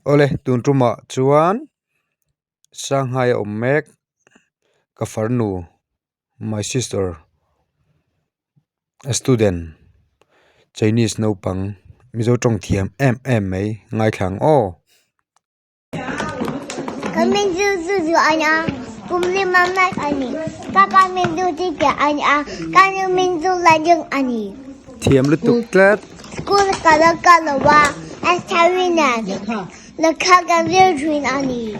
Awle tun tumah chuan Shanghai a awm mek ka farnu my sister a student Chinese naupang Mizo tawng thiam em em mai ngaithla ang aw. Ka min zu zu zu a nia, kum lima mek a ni. Ka pa min zu ti te a nia, ka nu min zu la ding a ni. Thiam lutuk tlat. School ka la kal lo a, Esther-i nen lehkha kan zir thin a ni.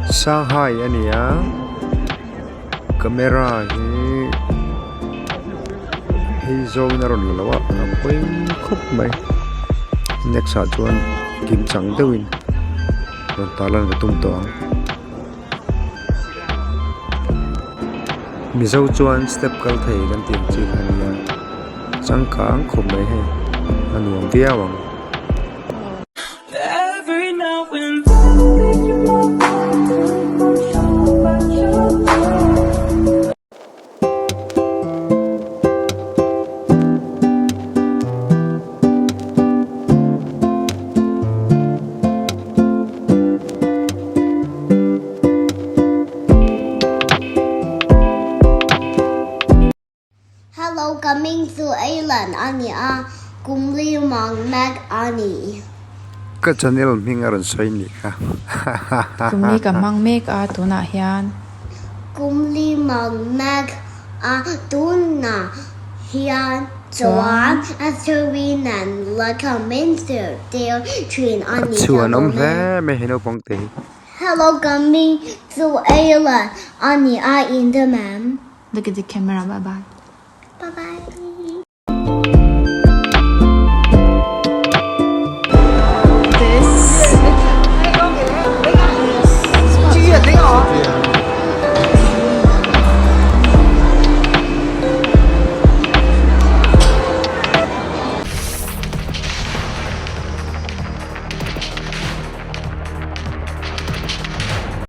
Shanghai a ni a, camera hi hei zawngin a rawn la lo a a pawi khawp mai next ah chuan kim chang deuhin rawn tarlan ka tum tawh ang mizo chuan step kal thei kan tih ang chi kha a nia changkang khawp mai hei a nuam viau ang. Hello, ka hming chu Aylan a ni a, kum li mang mek a ni. Ka channel hming a rawn sawi nih kha. Kum li ka hmang mek a tunah hian. Kum li mang mek a tunah hian chuan a chawin an la ka min zirtir thin a ni. A chhuan awm hle mai he naupang te hi. Hello, ka hming chu Aylan a ni a, in the ma'am. Look at the camera, bye bye.